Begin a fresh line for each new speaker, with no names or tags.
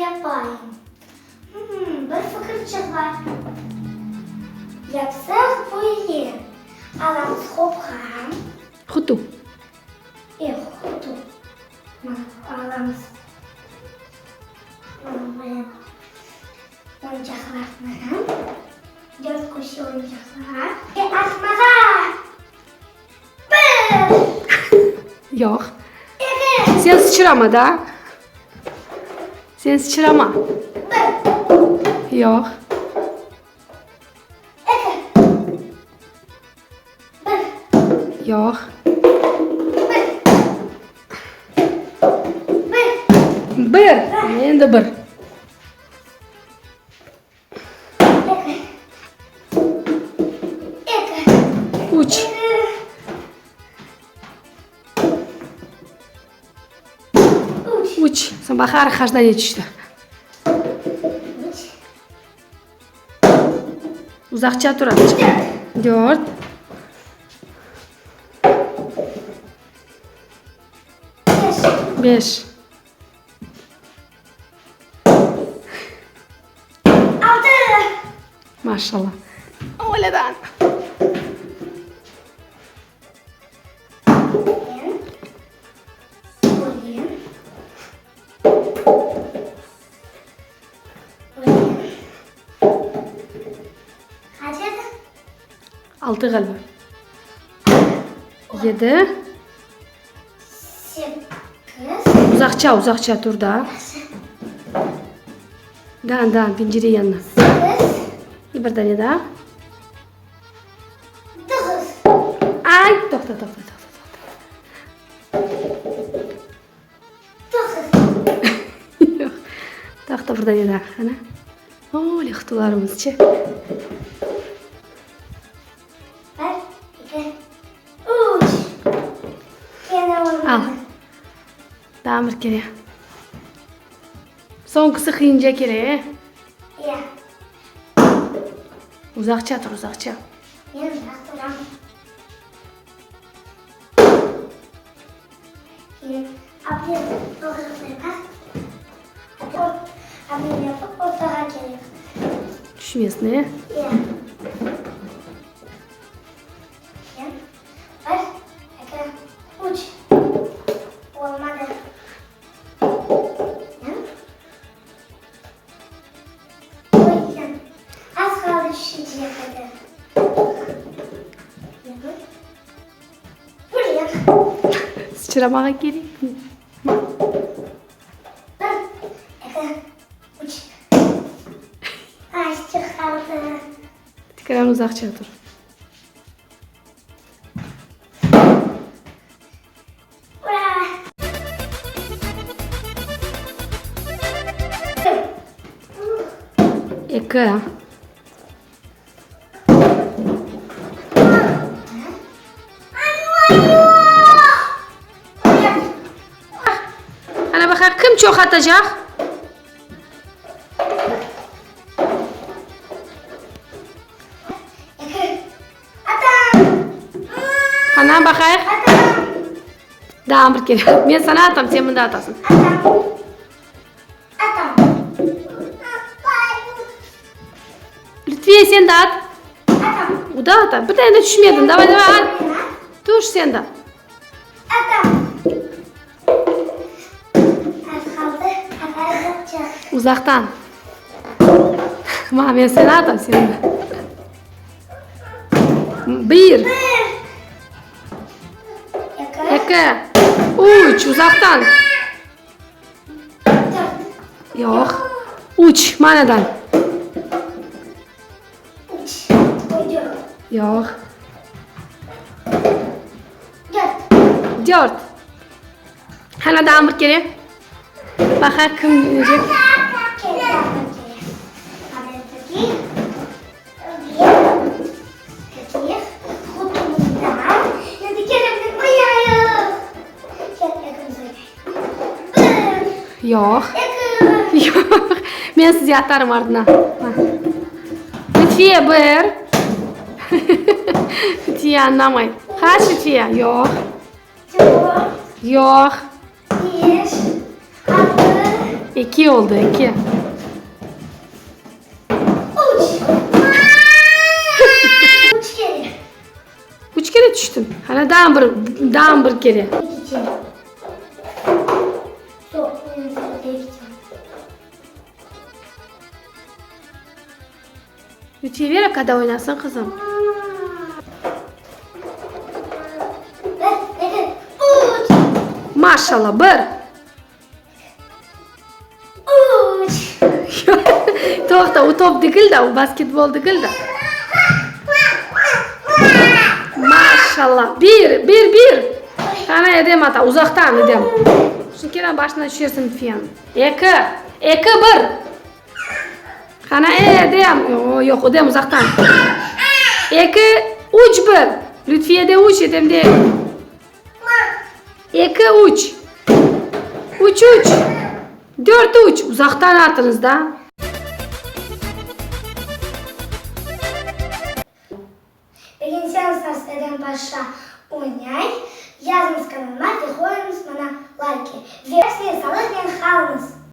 yapayım? Hımm, bir fikirçik bar. Yapsaq böyle, alamız qopqa.
Qutu.
E, qutu. Mana, alamız. Mana böyle oyuncaqlarnı. Dört köşe oyuncaqlar. Ve atmağa! Bir!
Yoq.
Eki!
Sen sıçrama da. Sen sıçrama.
Bir!
Yoq.
Eki! Bir!
Yoq.
Bir! Bir!
Bir. Endi bir.
Eki. Eki.
Üç.
Eki. Üç.
Üç. Soñ baqarıq qaç dane tüşti.
Üç.
Uzaqça tur azıcıq.
Dört.
Dört.
Beş.
Beş.
Altı.
Maşallah. Öyleden.
Men oyun. Oyun. Qaç edi?
Altı ğaliba. Yedi.
Sekiz.
Uzaqça, uzaqça tur da.
Yahşı.
Dan, dan, pencere yanına.
Sekiz.
İ bir dane daa.
Doquz.
Ay, toqta, toqta, toqta, toqta.
Doquz.
Yoq. Toqta, bir dane daa. Ana. Öyle qutularımız, çe.
Bir, eki, üç. Kene olmadı.
Al. Daa bir kere. Soñkisi qıyınca kele, e?
Ya.
Uzaqça tur, uzaqça.
Men uzaq turam. Keyin ablen doğru qoymaq. Ablen yapıp ortağa kerek.
Tüşmesin, e?
Ya. Keyin bir, eki, üç. Olmadı. Az qaldı tüşecek edi. Buraya.
Sıçramağa kerek.
Bir, eki, üç. Azçıq qaldı.
Tekrar uzaqça tur.
Ura!
Eki. Qana baqayıq, kim çoq atacaq? Qana baqayıq. Daa bir kere. Men sana atam, sen mında atasıñ. Lütfiye, sen de at. O da ata. Bir tane de tüşmedin. Davay, davay, at. Tüş sen de. Uzaqtan. Ma, men seni atam, sen de. Bir. Eki. Üç. Uzaqtan. Yoq. Üç. Manadan. Yoq. Dört. Qana daa bir kere. Baqayıq kim yenecek. Yoq. Yoq. Men sizge atarım ardına. Lütfiye, bir. Lütfiye añlamay. Qaç, Lütfiye? Yoq. Yoq. Eki oldı, eki.
Üç. Üç kere.
Üç kere tüştün. Qana daa bir, daa bir kere.
Eki kere. Soq, eki kere.
Lütfiye kada oynasın, qızım?
Bir, eki, üç.
Maşallah, bir.
Üç.
Toqta, o top degil de, o basketbol degil de. Maşallah, bir, bir, bir. Qana, Edem ata, uzaqtan, Edem. Şu kere başına tüşersiñ, Lütfiyeniñ. Eki, eki, bir. Qana, Edem. Yoq, Edem uzaqtan. Eki, üç, bir. Lütfiyede üç, Edemde eki, üç. Üç, üç. Dört, üç. Uzaqtan atıñız da.
Begenseñiz Edem Paşa oynay, yazıñız kanalıma ve qoyuñız maña layki. Ve sağlıqnen qalıñız!